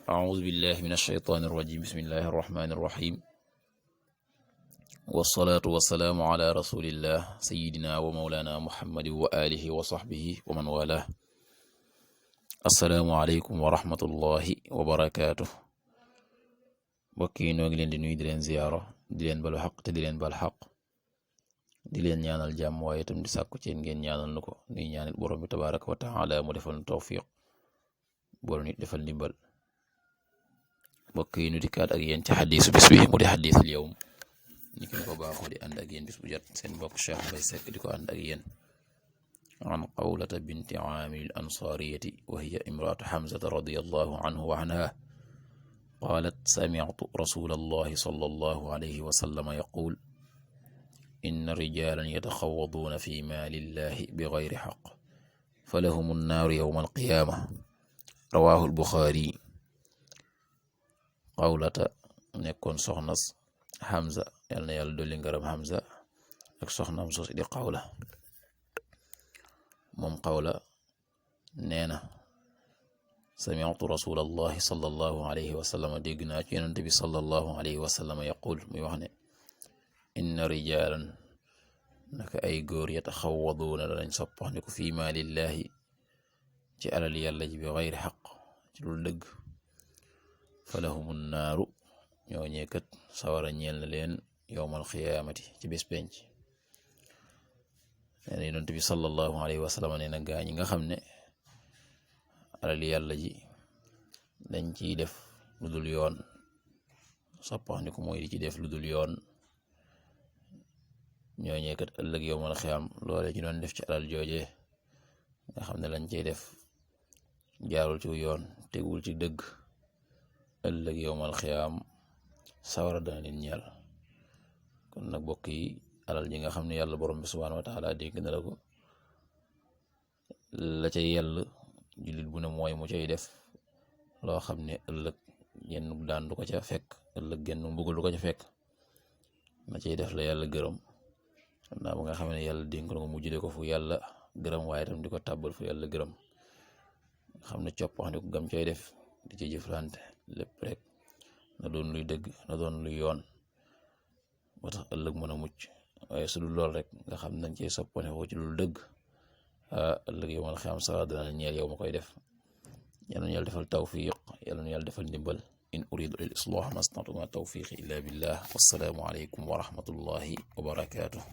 أعوذ بالله من الشيطان الرجيم بسم الله الرحمن الرحيم والصلاة والسلام على رسول الله سيدنا ومولانا محمد وآله وصحبه ومن والاه السلام عليكم ورحمة الله وبركاته bokki noo ngi leen di nuyu di leen ziyaara di leen balu xaq te di leen bal xaq di leen ñaanal jàmm waaye itam di sàkku ci ngeen ñaanal nu ko nuy ñaanal borom bi tabaraka wa taala mu defal nu tawfiq boolu nit defal ndimbal mbokk yi nu dikkaat ak yéen ci xadiisu bis bi mu di xadiisul yawm ni ki ko baaxoo di ànd ak yéen bis bu jot seen mbokk Cheikh Mbay Sekk di ko ànd ak yéen an Xawlata binti Aamir al-Ansaariyati wa hiya imra'atu Xamzata radiyallahu anhu wa anha qaalat sami'tu rasuulallahi sallallahu alayhi wa sallam yaqul inna rijaalan yataxawwaduuna fi maalillahi bigayri xaq falahumu nnaaru yawma alqiyaama rawaahu البخاري Xawlata nekkoon soxnas Hamza yal na yàlla dolli ngërëm Hamza ak soxnaam sos di Xawla moom Xawla nee na sami'tu rasulallahi sallallahu alayhi wa sallam dégg naa ci yonent bi sallallahu alayhi wa sallam yaqul muy wax ne inna rijaalan naka ay góor yataxawaduuna danañ soppaxndiku fi maalillahi ci alal yàlla ji bi xayri xaq ci lu dëgg falahumu naaru ñoo ñeekat sawara ñeel na leen yowmal xiyaamati ci bés penc nee na yonent bi sallallahu alayhi wa sallam nee na gaa ñi nga xam ne alal yàlla ji dañ ciy def lu dul yoon soppaxndiku mooy di ci def lu dul yoon ñoo ñeekat ëllëg yowmal xiyaam loole ci doon def ci alal jooje nga xam ne lañ cey def jaarul ci yoon tegul ci dëgg ëllëg yowmal xiyaam sawara dana leen ñeel kon nag bokk yi alal ji nga xam ne yàlla borom bi subhaanahu wa taala dégg na la ko la ca yell jullit bu ne mooy mu cay def loo xam ne ëllëg genn daan du ko ca fekk ëllëg genn mbugal du ko ca fekk na cay def la yàlla gërëm naa ba nga xam ne yàlla dénk na ko mu jëlee ko fu yàlla gërëm waaye tam di ko tàbbal fu yàlla gërëm nga xam ne copp wax ne ko gam cay def di ci jëflante lépp rek na doon luy dëgg na doon luy yoon ba tax ëllëg mën a mucc waaye su dul lool rek nga xam nañ cey soppane foo ci lu dëgg ëllëg yow mal xiyaam sawara dana ñeel yow ma koy def yal na yàlla defal tawfiq yal na yàlla defal ndimbal in uridu lil islah ma stata'tu ma tawfiqi illa billah wassalaamu alaykum wa rahmatullahi wa barakatuh